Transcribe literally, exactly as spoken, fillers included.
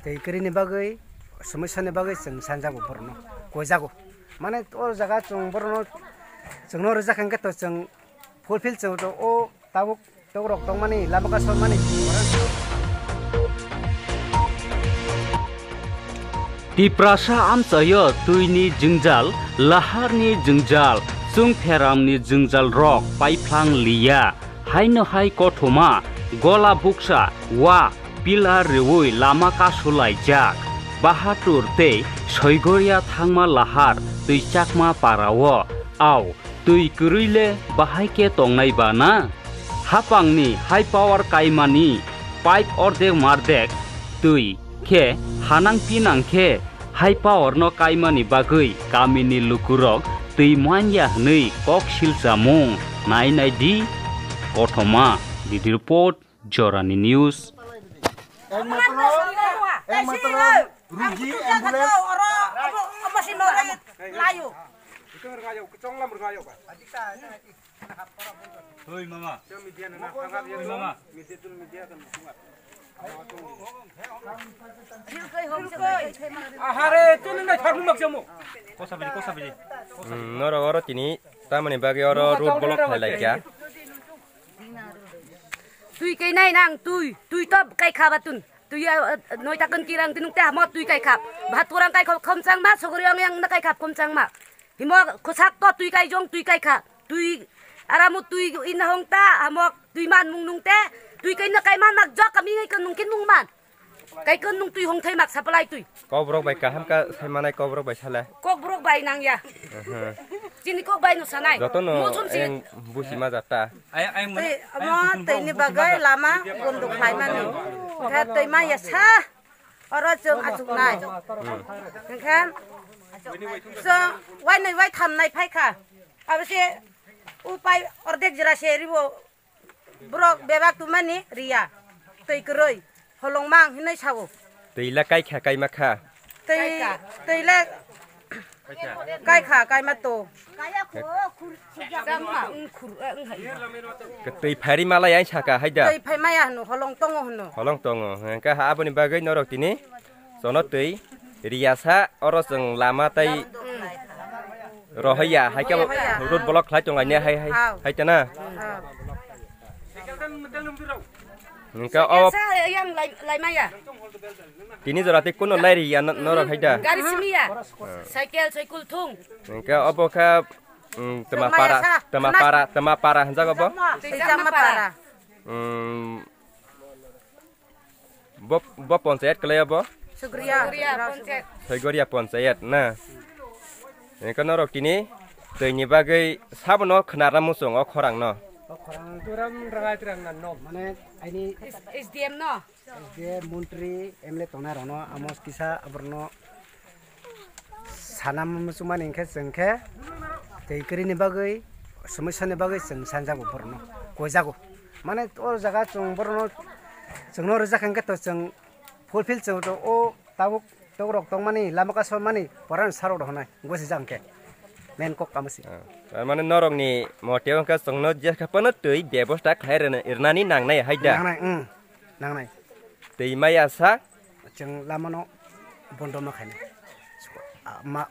Twi kwrwini bagwi, somosyani bagwi chwng sanjago borokno, koijago. Mane o jaga chwng borokno, chwngno rijak hwnkhe to chwng fulfill chwng to o tabuk tokrok tongmani lama kasamani. Tiprasa amchaio twini jwngjal, laharni jwngjal, chwngpheramni jwngjal rok paiphlang liya. Haino hai kothoma gola buksa wa pillar rwui lama kasulaijak. Bahatur tei Soigoria thangma lahar twi chakma parao. Au, twi kwrwi le bahai khe tongnai ba na? Hapangni high power kaimani pipe ordek mardek twi khe hanang pinang khe high power no kaimani bagwi kamini lukurok twi manya hwnwi kok silchamung nai nai di kothoma. Didi report, Jorani News. একমাত্র, একমাত্র রুগী, ambulance। Oi, mama. Oi, mama. Ahare, tini na thar mak jamu. Kosa biji, kosa biji. Hmm, noro oro tini, tamani bagwi oro road block khlai laikha. Twi kai nai nang, twi, twi to kai kha ba tun. Twi ya, eh, noi ta kan kirang tinung te hamo twi kai khap. Bhat kurang kai khom chang ma, sogori ang yang na kai khap khom chang ma. Himo khosak to twi kai jong, twi kai kha. Twi aramu twi in hong ta, hamo twi man mung nung te. Twi kai na kai man mak jok kami ngai kan nung kin mung man. Kai kan nung twi hong thai mak supply twi. Kok borok bai kaham ka sai manai kok borok bai sala. Kok borok bai nang ya. Aha. Chini kok bai no sanai. Joto no Mujum si. Eng busi ma jata. Ai, ai, mane, tei, ai, amo kuchung tei ni bwswk bagai bwswk lama bondok khlai mani. Khe tei ma ya sa. Oro chwng achuk nai. Hmm. Hwnkhe chwng wai nai wai tham nai phai kha. Abo se upai ordek jora se ribo borok bebak tumani riya. Tei kwrwi holongma ang hinwi sao. Tei la kai kha kai ma kha. Tei, tei le kai kha, kai ma to. Tei phari malai ai saka haida. Tei phai maya hwno, holong tongo hwno. Holong tongo. Hwnkhe ha aboni bagwi norok tini chono twi riyasa oro chwng lama tai rohaya, hai khe road block khlai tong lainai hai, hai, hai ta na. Hwnkhe o yang lai, lai maya. Tini jora tei kuno lai riya no-, norok hai da. Gari simi ya. Cycle, cycle thung. Hwnkhe obo kha, mm, tama para, tama para, tama para hwnjago bo. Tei chama para. Mm, bo, bo ponchayat kwlai obo? Sugriya. Sugriya ponchayat. Soigoria ponchayat na. Hwnkhe norok tini twi ni bagwi sabono khwnarna muchung o khorang no. O khorang turam rangai tirang na no. Mane aini S D M no. S D M, montri, M L A tongnai rokno amo kisa aborno sana muchungmani hwnkhe chwng khe tei kwrwini bagwi, somosyani bagwi chwng sanjago borokno, koijago. Mane o jaga chwng borokno, chwngno rijak hwnkhe to chwng fulfill chwng to o tabuk tokrok tongmani, lama kasamani, porani sarok rok hwnai, gosijak hwnkhe. Main kok kamo se. Ah, tar mane norokni mote hwnkhe chwngno jekha phano twi bebosta khlai rwna-, rwnani nangnai hai da? Nangnai, mm, nangnai. Twi maya sa? Chwng lamano bondo ma khainai. Ah, ma,